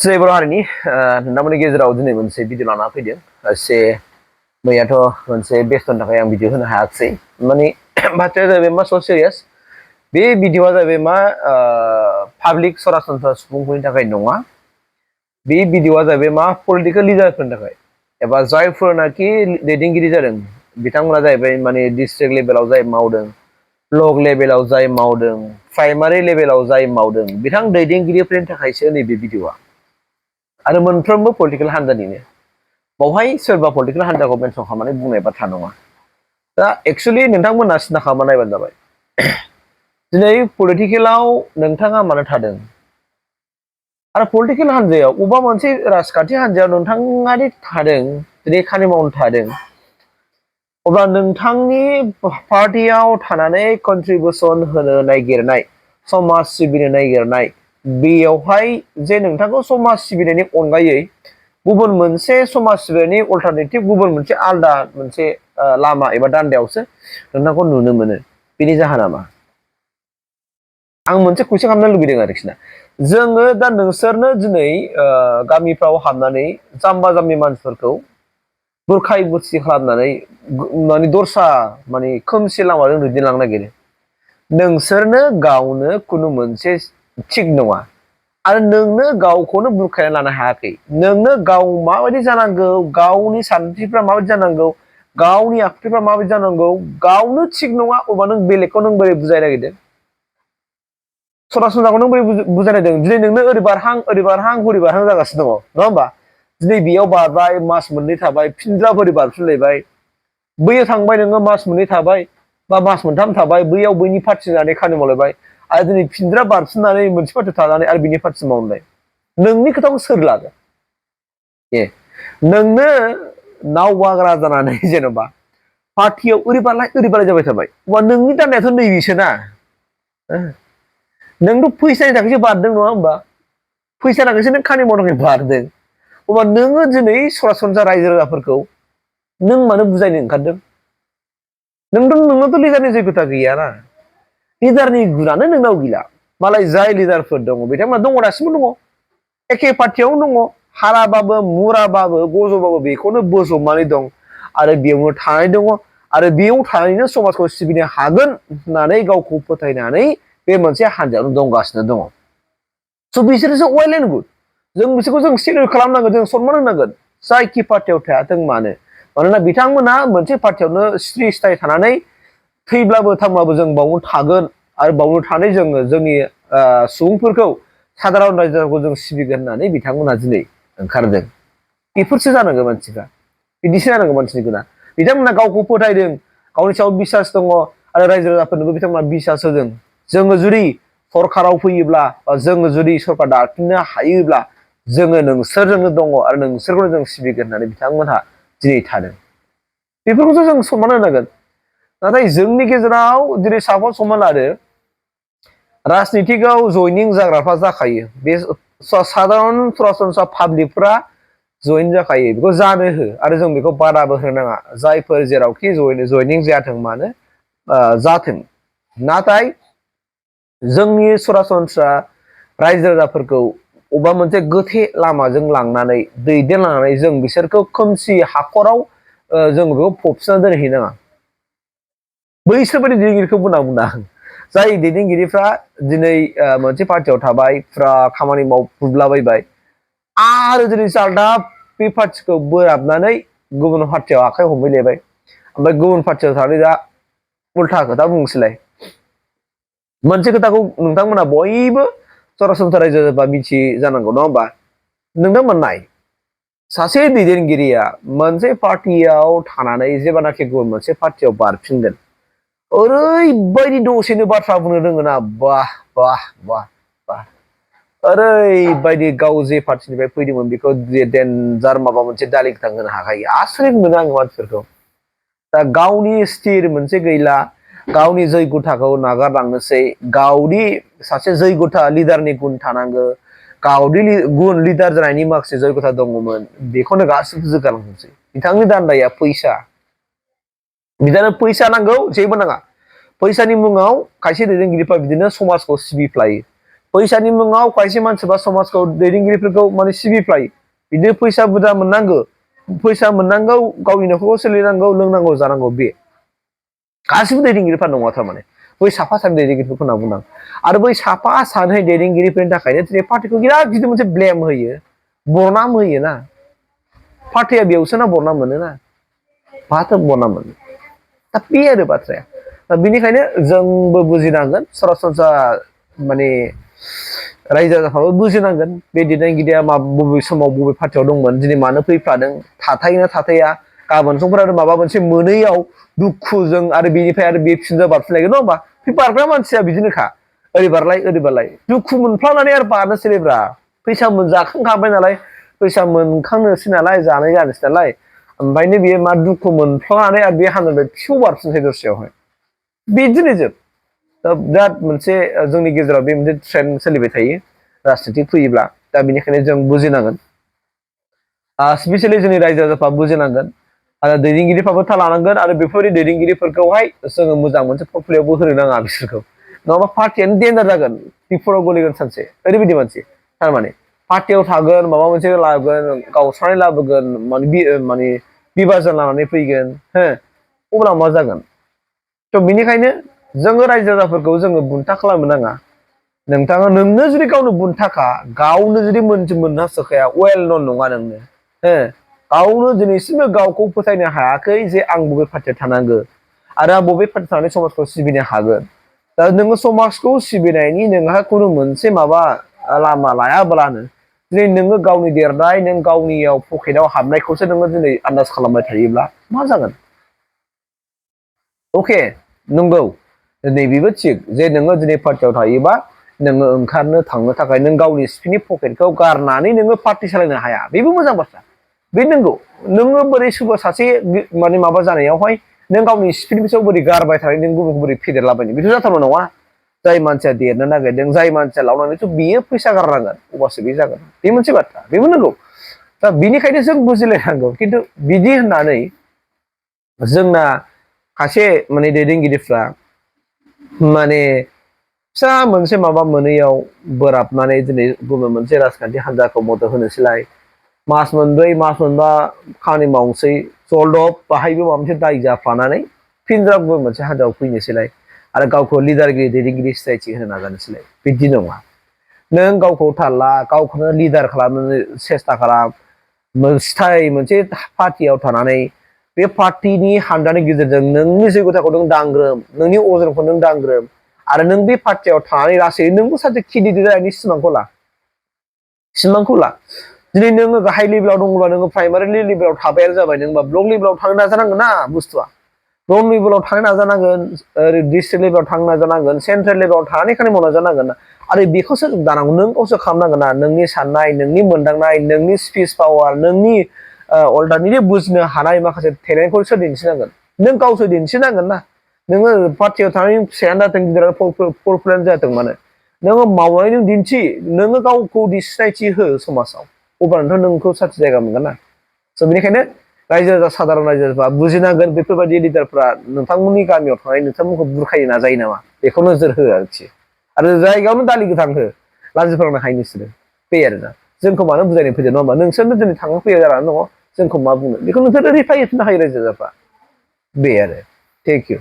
Today बर' हारिनि नोंथांमोननि गेजेराव दिनै मोनसे भिडिअ लाना फैदों एसे मैयाथ' मोनसे बेस्थ'नि थाखाय आं भिडिअ होनो हायाखिसै माने बाथ्राया जाहैबाय मा स' सिरियास बे भिडिअआ जाहैबाय मा पाब्लिक सरासनस्रा सुबुंफोरनि थाखाय नङा बे भिडिअआ जाहैबाय मा पलिटिकेल लिडारफोरनि थाखाय एबा जायफोरनाखि दैदेनगिरि जादों बिथांमोना जाहैबाय माने डिस्ट्रिक्ट लेभेलाव जाय मावदों ब्लक लेभेलाव जाय मावदों प्राइमारि लेभेलाव जाय मावदों बिथां दैदेनगिरिफोरनि थाखायसो नैबे भिडिअआ आरो मोनफ्रोमबो पलिटिकेल हान्जानिनो बावहाय सोरबा पलिटिकेल हान्जाखौ मेनसन खालामनानै बुंनाय बाथ्रा नङा दा एक्सुअलि नोंथांमोना सिन्था खालामना नायबानो जाबाय दिनै पलिटिकेलाव नोंथाङा मानो थादों आरो पलिटिकेल हान्जायाव अबेबा मोनसे राजखान्थि हान्जायाव नोंथाङादि थादों दिनै खामानि मावनो थादों अब्ला नोंथांनि पार्टियाव थानानै कन्ट्रिबिउसन होनो नागिरनाय समाज सिबिनो नागिरनाय बेयावहाय जे नोंथांखौ समाज सिबिनायनि अनगायै गुबुन मोनसे समाज सिबिनायनि अल्टारनेटिभ गुबुन मोनसे आलदा मोनसे लामा एबा दान्दायावसो नोंथांखौ नुनो मोनो बेनि जाहोना मा आं मोनसे कुइसन खालामनो लुबैदों आरोखि ना जोङो दा नोंसोरनो दिनै गामिफ्राव हाबनानै जाम्बा जाम्बि मानसिफोरखौ बुरखाय बुरसि खालामनानै माने दस्रा माने खोमसि लामाजों दैदेनलांनो नागिरो नोंसोरनो गावनो खुनु मोनसे थिग नङा आरो नोंनो गावखौनो बुरखायना लानो हायाखै नोंनो गाव माबायदि जानांगौ गावनि सानस्रिफ्रा माबायदि जानांगौ गावनि आखुथायफ्रा माबायदि जानांगौ गावनो थिग नङा अब्ला नों बेलेगखौ नों बोरै बुजायनो नागिरदों सरासनस्राखौ नों बोरै बुजायनायदों दिनै नोंनो ओरै बारहां हरै बारहां जागासिनो दङ नङा होमबा दिनै बेयाव बारबाय मास मोननै थाबाय फिनज्रा बोरै बारफिनलायबाय बैयाव थांबाय नोङो मास मोननै थाबाय बा मास मोनथाम थाबाय बैयाव बैनि पार्टि जानानै खामानि मावलायबाय आरो दिनै फिनज्रा बारफिननानै मोनसे पार्टियाव थानानै आरो बिनि पार्टि मावलाय नोंनि खोथाखौ सोर लागोन नोंनो नाव बाग्रा जानानै जेन'बा पार्टियाव ओरैबालाय जाबाय थाबाय अब्ला नोंनि दाननायाथ' नैबेसोना नोंथ' फैसानि थाखायसो बारदों नङा होमबा फैसा थाखायसो नों खामानि मावनो थाखाय बारदों अब्ला नोङो दिनै सरासनस्रा रायजो राजाफोरखौ नों मानो बुजायनो ओंखारदों नोंनावथ' लिडारनि जयग'था गैयाना लिडारनि गुनानो नोंनाव गैला मालाय जाय लिडारफोर दङ बिथांमोना दङ दासिमबो दङ एखे पार्टियावनो दङ हाराबाबो मुराबाबो गजबाबो बेखौनो बोजबनानै दं आरो बेयावनो थानाय दङ आरो बेयाव थानानैनो समाजखौ सिबिनो हागोन होननानै गावखौ फोथायनानै बे मोनसे हान्जायावनो दंगासिनो दङ स' बिसोरसो वेल एन्ड गुड जों बिसोरखौ जों सिलेक्ट खालामनांगोन जों सनमान होनांगोन जायखि पार्टियाव थायाथों मानोना बिथांमोना मोनसे पार्टियावनो स्रि स्थाय थानानै थैब्लाबो थांब्लाबो जों बावनो थागोन आरो बावनो थानानै जोङो जोंनि सुबुंफोरखौ साधारन रायजोफोरखौ जों सिबिगोन होननानै बिथांमोना दिनै ओंखारदों बेफोरसो जानांगौ मानसिफ्रा बिदिसो जानांगौ मानसिनि गुना बिथांमोना गावखौ फोथायदों गावनि सायाव बिसास दङ आरो रायजो राजाफोरनोबो बिथांमोना बिसास होदों जोङो जुदि सरकाराव फैयोब्ला जोङो जुदि सरकार दाफिननो हायोब्ला जोङो नोंसोरजोंनो दङ आरो नोंसोरखौनो जों सिबिगोन होननानै बिथांमोनहा दिनै थादों बेफोरखौसो जों सनमान होनांगोन नाथाय जोंनि गेजेराव दिनै साफा समान लादो राजनितिकआव जयनिं जाग्राफ्रा जाखायो बे साधारन सरासनस्रा पाब्लिकफ्रा जयेन जाखायो बेखौ जानो हो आरो जों बेखौ बादाबो होनाङा जायफोर जेरावखि जयनिं जायाथों मानो जाथों नाथाय जोंनि सरासनस्रा रायजो राजाफोरखौ अबेबा मोनसे गोथे लामाजों लांनानै दैदेनलांनानै जों बिसोरखौ खोमसि हाखराव जों बेखौ फबसिनना दोनहैनाङा बैसोरबायदि दैदेनगिरिखौ बुंना जाय दैदेनगिरिफ्रा दिनै मोनसे पार्टियाव थाबाय खामानि मावफुदलाबायबाय आरो दिनै जालदा बे पार्टिखौ बोराबनानै गुबुन पार्टियाव आखाइ हमहैलायबाय ओमफ्राय गुबुन पार्टियाव थानानै दा उल्था खोथा बुंसैलाय मोनसे खोथाखौ नोंथांमोना बयबो सरासनस्रा रायजो राजाबा मिथियै जानांगौ नङा होमबा नोंथांमोन नाय सासे दैदेनगिरिया मोनसे पार्टियाव थानानै जेब्लानाखि गुबुन मोनसे पार्टियाव बारफिनगोन ओरैबायदि दसेनो बाथ्रा बुंनो रोङोना बाह बाह बाह बाह ओरैबायदि गाव जे पार्टिनिफ्राय फैदोंमोन बेखौ डेन्जार माबा मोनसे दालिक थांहोनो हाखायो आसरित मोनो आङो मानसिफोरखौ दा गावनि स्थिर मोनसे गैला गावनि जयग'थाखौ नागारलांनोसै गावनि सासे जयग'था लिडारनि गुन थानांगौ गावनि गुन लिडार जानायनि माखासे जयग'था दङमोन बेखौनो गासिबो जोगारलांनोसै बिथांनि दान्दाया फैसा बिदानो फैसा नांगौ जेबो नाङा फैसानि मुङाव खायसे दैदेनगिरिफ्रा बिदिनो समाजखौ सिबिफ्लायो फैसानि मुङाव खायसे मानसिफ्रा समाजखौ दैदेनगिरिफोरखौ माने सिबिफ्लायो बिदिनो फैसा बुरजा मोननांगौ फैसा मोननांगौ गावनि न'खरखौ सोलिनांगौ लोंनांगौ जानांगौ बे गासिबो दैदेनगिरिफ्रा नङा थारमाने बै साफा सानै दैदेनगिरिफोरखौ होनना बुंनां आरो बै साफा सानै दैदेनगिरिफोरनि थाखायनो दिनै पार्टिखौ बिराद गिदिर मोनसे ब्लेम होयो बरनाम होयो ना पार्टिया बेयावसो ना बरनाम मोनो ना माथो बरनाम मोनो दा बे आरो बाथ्राया दा बेनिखायनो जोंबो बुजिनांगोन सरासनस्रा माने रायजो राजाफ्राबो बुजिनांगोन बे दैदेनगिरिया बबे समाव बबे पार्टियाव दंमोन दिनै मानो फैफ्लादों थाथायोना थाथाया गाबोन समफोर आरो माबा मोनसे मोनैयाव दुखुजों आरो बेनिफ्राय आरो बे फिनजा बारफिनलायगोन नङा होमबा बे बारग्रा मानसिया बिदिनोखा ओरै बारलाय दुखु मोनफ्लांनानै आरो बारनोसैब्रा फैसा जाखांखाबाय नालाय फैसा मोनखांनोसै नालाय जानाय जानोसै नालाय ओमफ्रायनो बेयो मा दुखु मोनफ्लांनानै आरो बे हानद्रेद फिउ बारफिनसै दसेयावहाय बिदिनो जोब दा बिराद मोनसे जोंनि गेजेराव बे मोनसे ट्रेन्ड सोलिबाय थायो राजनिति फैयोब्ला दा बेनिखायनो जों बुजिनांगोन स्पेसियेलि जोंनि रायजो राजाफ्रा बुजिनांगोन आरो दैदेनगिरिफ्राबो था लानांगोन आरो बेफोरबायदि दैदेनगिरिफोरखौहाय जोङो मोजां मोनसे पर्टफलियावबो होनो नाङा बिसोरखौ नङाबा पार्टियानो डेन्जार जागोन बिफोराव गोलैगोन सानसे ओरैबायदि मानसि थारमाने पार्टियाव थागोन माबा मोनसे लागोन गावस्रानाय लाबोगोन माने बिभाजन लानानै फैगोन हो अब्ला मा जागोन थ' बेनिखायनो जोङो रायजो राजाफोरखौ जोङो बुंथा खालामनो नाङा नोंथाङा नोंनो जुदि गावनो बुंथाखा गावनो जुदि मोनहासोखाया वेल नन नङा नोंनो हो गावनो दिनैसिमबो गावखौ फोथायनो हायाखै जे आं बबे पार्टियाव थानांगौ आरो आं बबे पार्टियाव थानानै समाजखौ सिबिनो हागोन दा नोङो समाजखौ सिबिनायनि नोंहा खुनु मोनसे माबा लामा लायाब्लानो दिनै नोङो गावनि देरनाय नों गावनियाव पकेटाव हाबनायखौसो नोङो दिनै आन्दाज खालामबाय थायोब्ला मा जागोन अके नंगौ नैबेबो थिग जे नोङो दिनै पार्टियाव थायोबा नोङो ओंखारनो थांनो थाखाय नों गावनि सिपिनि पकेटखौ गारनानै नोङो पार्टि सालायनो हाया बेबो मोजां बाथ्रा बे नंगौ नोङो बोरै सोरबा सासे माने माबा जानायावहाय नों गावनि सिपिनि फैसायाव बोरै गारबाय थानाय नों गुबुनखौ बोरै फेदेरलाबायनो बेथ' जाथावना नङा जाय मानसिया देरनो नागिरदों जाय मानसिया लावनानैथ' बियो फैसा गारनांगोन अब्लासो बे जागोन बे मोनसे बाथ्रा बेबो नंगौ दा बिनिखायनो जों बुजिलायनांगौ खिन्थु बिदि होननानै जोंना खायसे माने दैदेनगिरिफ्रा माने फिसा मोनसे माबा मोनैयाव बोराबनानै दिनै गुबुन मोनसे राजखान्थि हान्जाखौ मदद होनोसैलाय मास मोनब्रै मास मोनबा खामानि मावनोसै जलदब बाहायबो माबा मोनसे दाय जाफ्लानानै फिनजा गुबुन मोनसे हान्जायाव फैनोसैलाय आरो गावखौ लिडारगिरि दैदेनगिरि सिनायथि होनो नाजानोसैलाय बिदि नङा नों गावखौ थारला गावखौनो लिडार खालामनो सेस्था खालाम स्थायि मोनसे पार्टियाव थानानै बे पार्टिनि हान्जानि गेजेरजों नोंनि जैगथाखौ नों दांग्रोम नोंनि अजनखौ नों दांग्रोम आरो नों बे पार्टियाव थानानै लासै नोंबो सानसे केन्डिडेट जानायनि सिमांखौ ला दिनै नोङो गाहाय लेभेलाव दङब्ला नोङो प्राइमारि लेभेलाव थाबायानो जाबाय नों ब्लक लेभेलाव थांनो नाजानांगोन ना बुस्थुआ ब्लक लेभेलाव थांनो नाजानांगोन ओरै डिस्ट्रिक्ट लेभेलाव थांनो नाजानांगोन सेन्ट्रेल लेभेलाव थानानै खामानि मावनो नाजानांगोन आरो बेखौसो दानांगौ नों गावसो खालामनांगोन ना नोंनि साननाय नोंनि मोनदांनाय नोंनि स्पिच पावार नोंनि अल्टारनेटिभ बुजिनो हानाय माखासे टेलेन्टखौ सोर दिन्थिनांगोन नों गावसो दिन्थिनांगोन ना नोङो पार्टियाव थानानै फिसायानो जाथों गिदिर पपुलारानो जाथों मानो नोङो मावनानै नों दिन्थि नोङो गावखौ सिनायथि हो समाजाव अब्लानोथ' नोंखौ साथि जायगा मोनगोन ना स' बेनिखायनो रायजो राजा साधारन रायजो राजाफ्रा बुजिनांगोन बेफोरबायदि लिडारफ्रा नोंथांमोननि गामियाव थानाय नोंथांमोनखौ बुरखायनो नाजायो नामा बेखौ नोजोर हो आरोखि आरो जायगायावनो दालि गोथां हो लाजि फोनांनो हायो नोंसोरो बे आरोना जोंखौ मानो बुजायनो फैदो नङा होमबा नोंसोरनो दिनै थांनो फैया जानानै दङ जोंखौ मा बुंनो बेखौ नोंसोर रिप्लाय होफिननो हायो रायजो राजाफ्रा बे आरो थेंक इउ